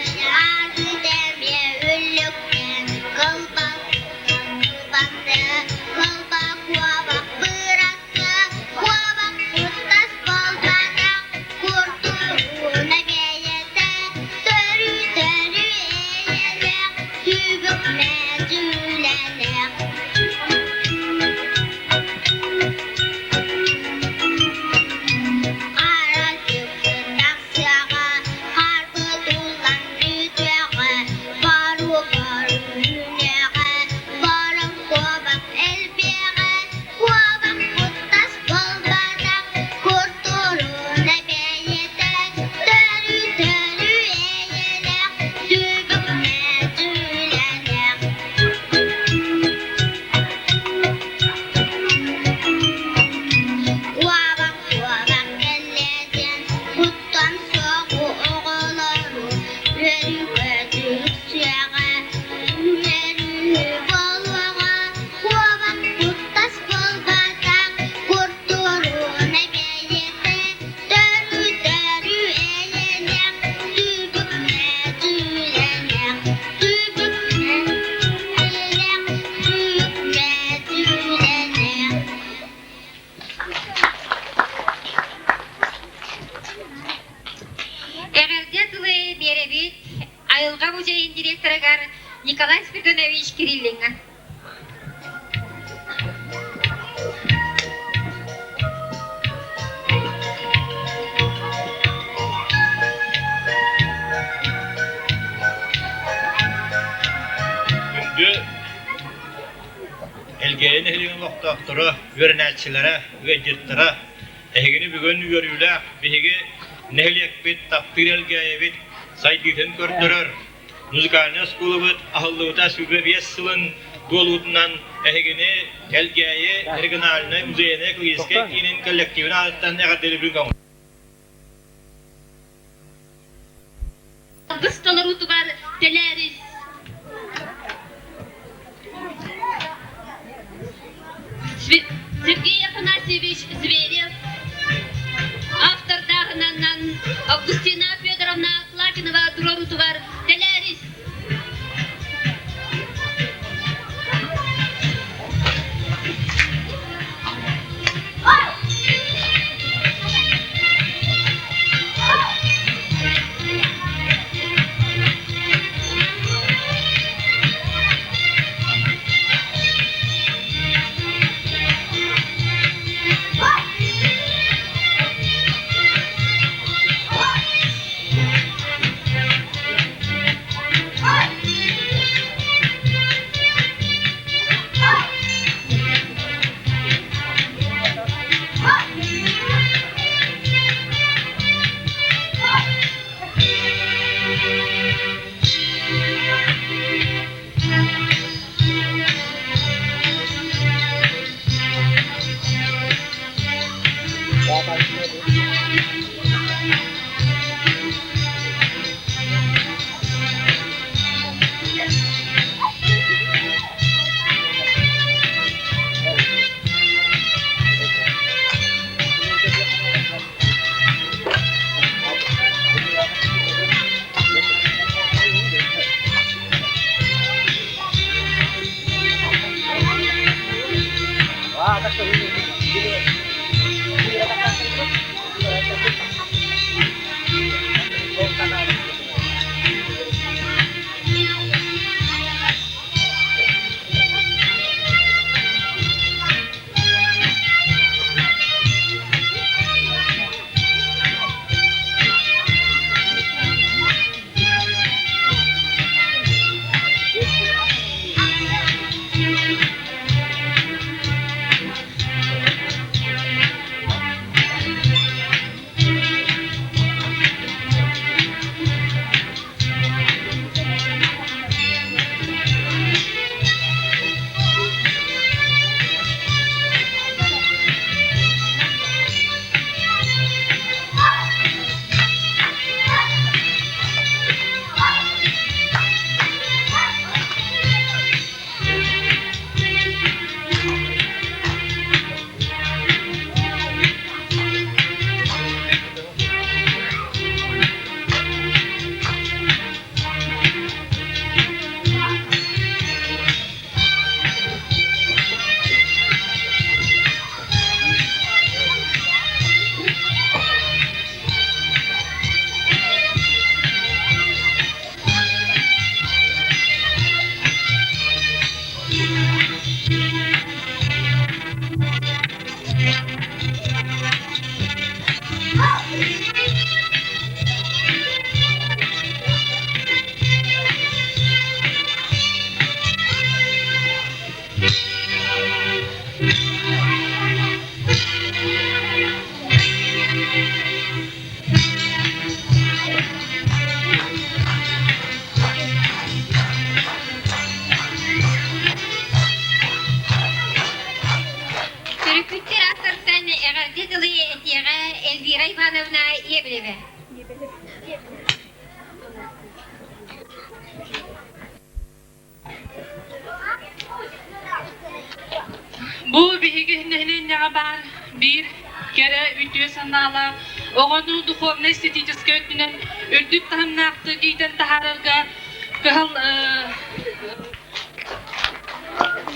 ааты эмиэ үллүктэн, кылбах кылбанды, кылбах куобах быракка, куобах куттас буолбатах, куртуруна бэйэтэ, төрүү-төрүү. Кириллиҥҥа. Күндү Элгээйи нэһилиэгин олохтоохторо, үөрэнээччилэрэ, ыалдьыттара, эһигини бүгүн үөрүүлээх биһиги нэһилиэкпит таптыыр Элгээйибит сайдыытын көрдөрөр музыкальнай оскуолабыт аһыллыбыта 25 сылын туолуутунан эһигини Элгээйи региональнай музейнай экологическай киинин коллективын аатыттан эҕэрдэлиибин көҥүл. Алгыс толоруутугар тэлээрис Сергей Афанасьевич Зверев автордааһынанан Августина Федоровна Клакинова туруоруутугар тэлээрис Төрөппүттэр ааттарыттан эҕэрдэ тылы этиэҕэ Эльвира Ивановна Иевлева. Бу биһиги нэһилиэнньэҕэ баар биир кэрэ үтүө санаалаах оҕону духовнай-эстетическэй өттүнэн үрдүк таһымнаахтык иитэн таһаарарга кыһал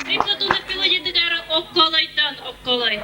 Преподобный мелодиятыгар окколойтон окколой.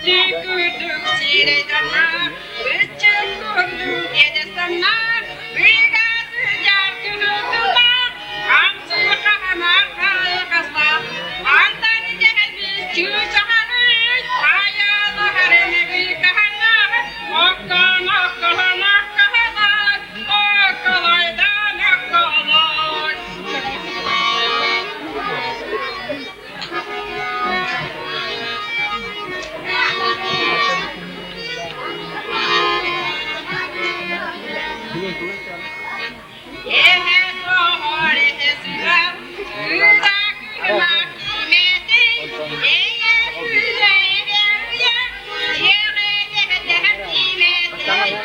Күрдүк сирэйдэннэ, ыччат курдук иэдэстэннэ, ыга сыдьар кыһытылла, хамсыы хаһанар хайҕаста, антан итэһэбит чыычаҕарыт, хайалаһарын ыгыйкаһана, оккон оккоһон оккоһолой, окколойдон окколой. Эһэ доҕор эһэ сыһар, кыыла кыыла киимэтин, эйэ күлэ-эбэ дьиэҕэ киимэтин,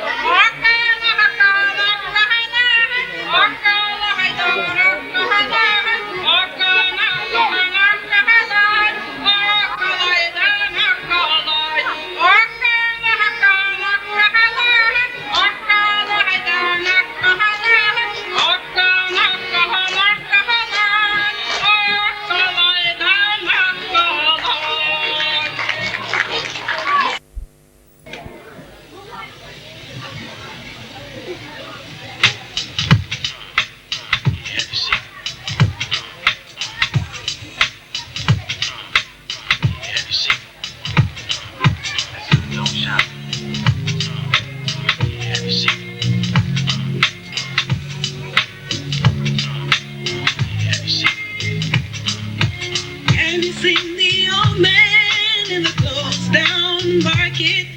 Have you seen the old man in the closed down market?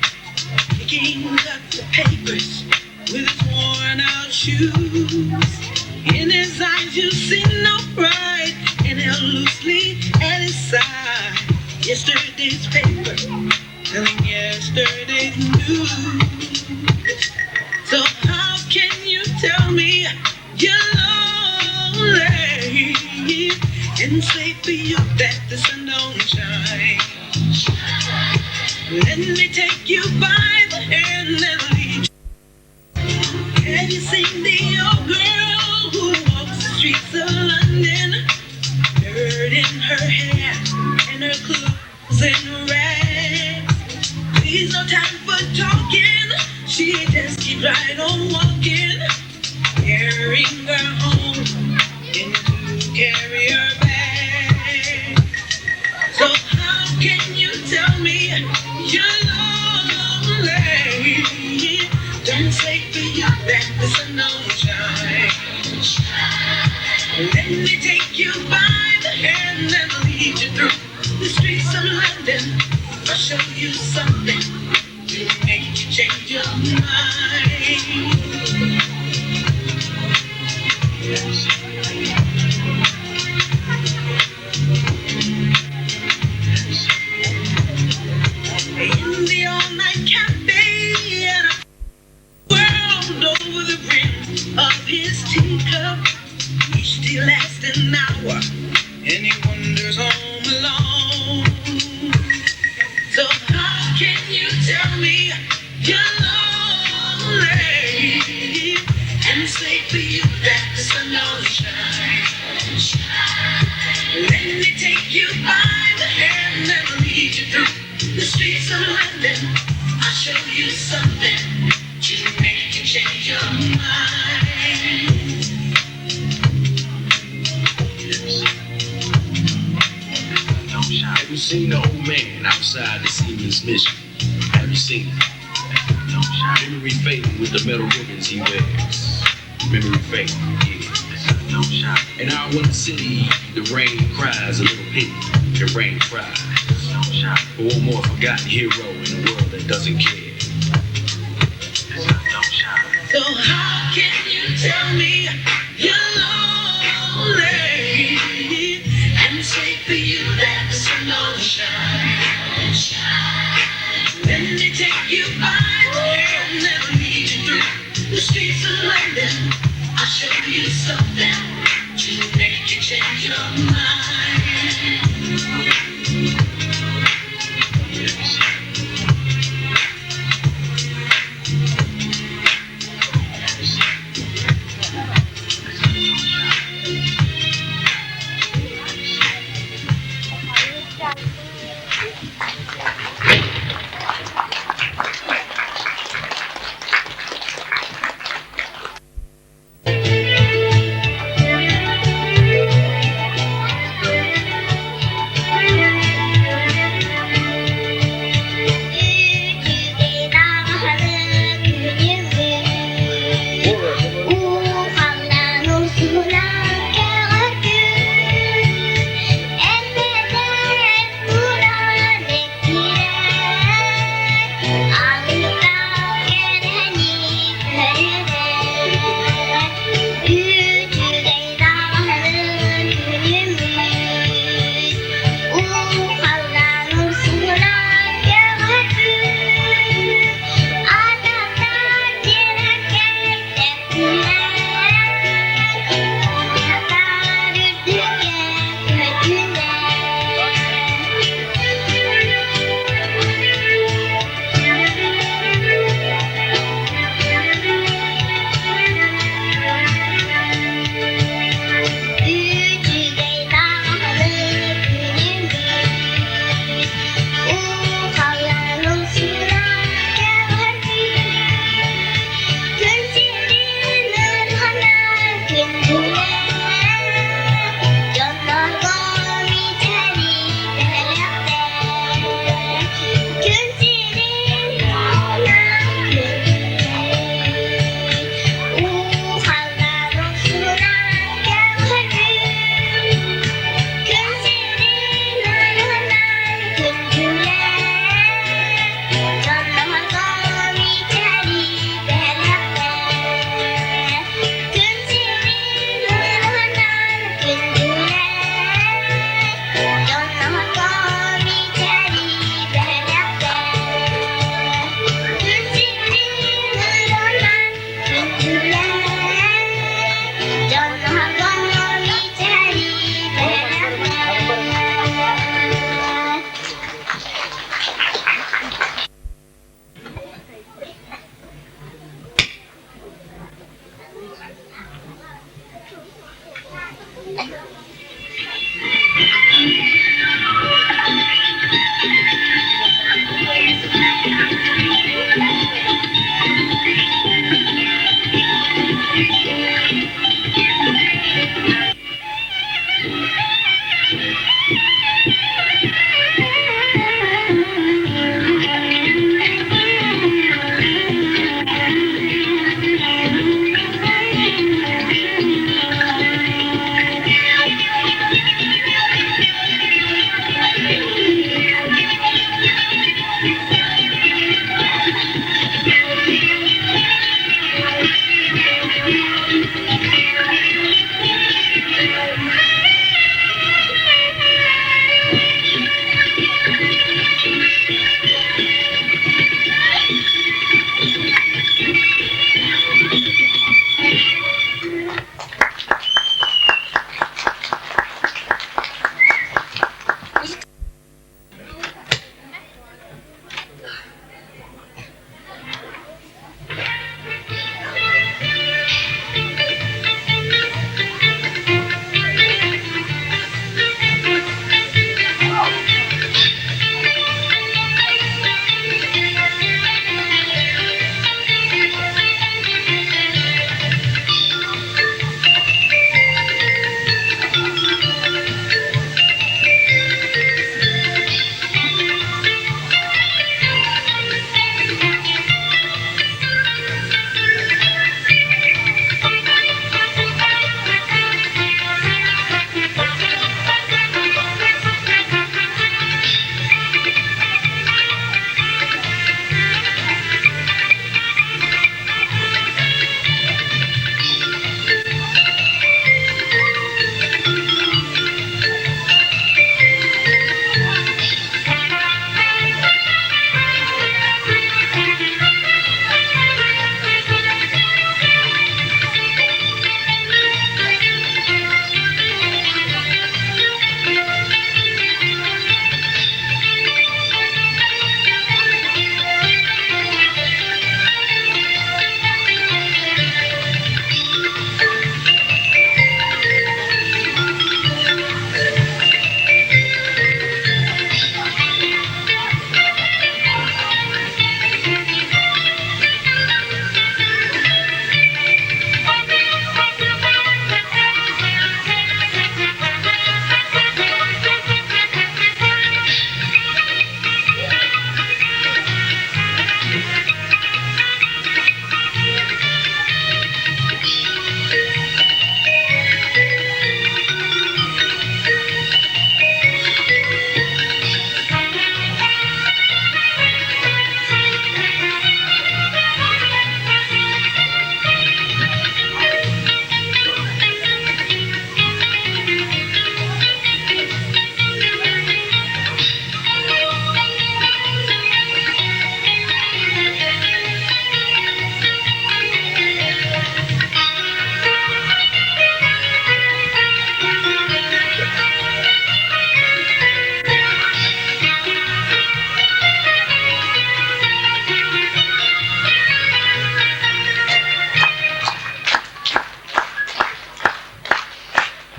Picking up the papers with his worn out shoes. In his eyes, you see no pride, and held loosely at his side. Yesterday's paper telling yesterday's news. So how can you tell me you're lonely and say for you that the sun don't shine? Let me take you by the hand and lead you. Have you seen the old girl who walks the streets of London? Dirt in her hair and her clothes in rags. Please, no time for talking. She just keeps right on walking, carrying her home in two carrier bags. So how can you tell me you're lonely? Don't say for you that the sun don't shine. Let me take you by the hand and lead you through the streets of London. I'll show you something to make you change your mind. In the all-night cafe, and I whirled over the rim of his teacup. Each tea lasts an hour, and he wanders home alone. So how can you tell me you're lonely and say for you that the sun don't shine? Let me take you by the hand and lead you through the streets of London. I'll show you something to make you change your mind. Have you seen the old man outside the Siemens Mission? Have you seen him? Memory fading with the metal ribbons he wears. Memory fading, yeah. And out in the city, the rain cries a little pity. The rain cries. For one more forgotten hero in a world that doesn't care. So how can you tell me you're lonely and say for you that the sun don't shine? Let me take you by the hand and lead you through the streets of London. I'll show you something to make you change your mind.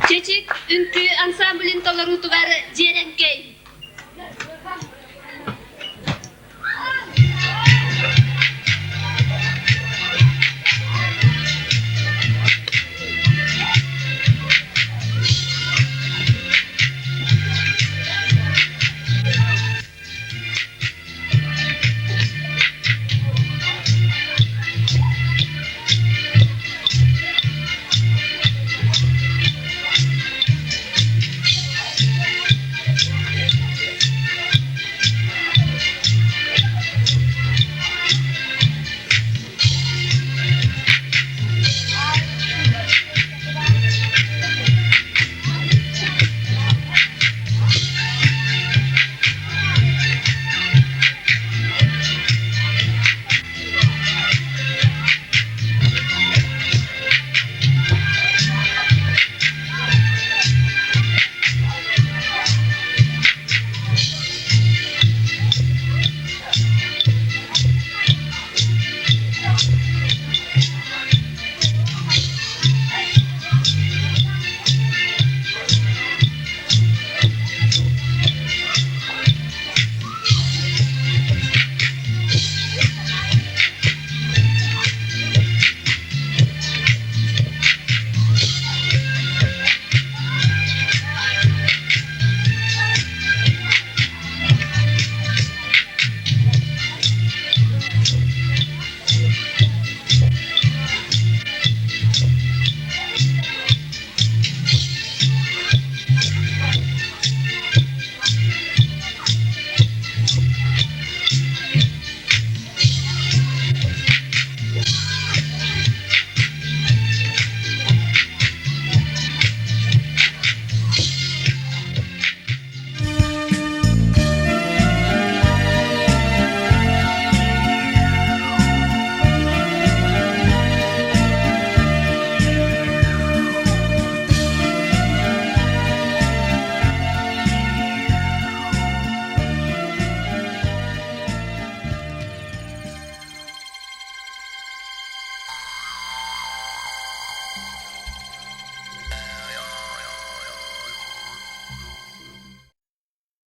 Чэчик үҥкүү ансамблын толоруутугар Дьиэрэҥкэй.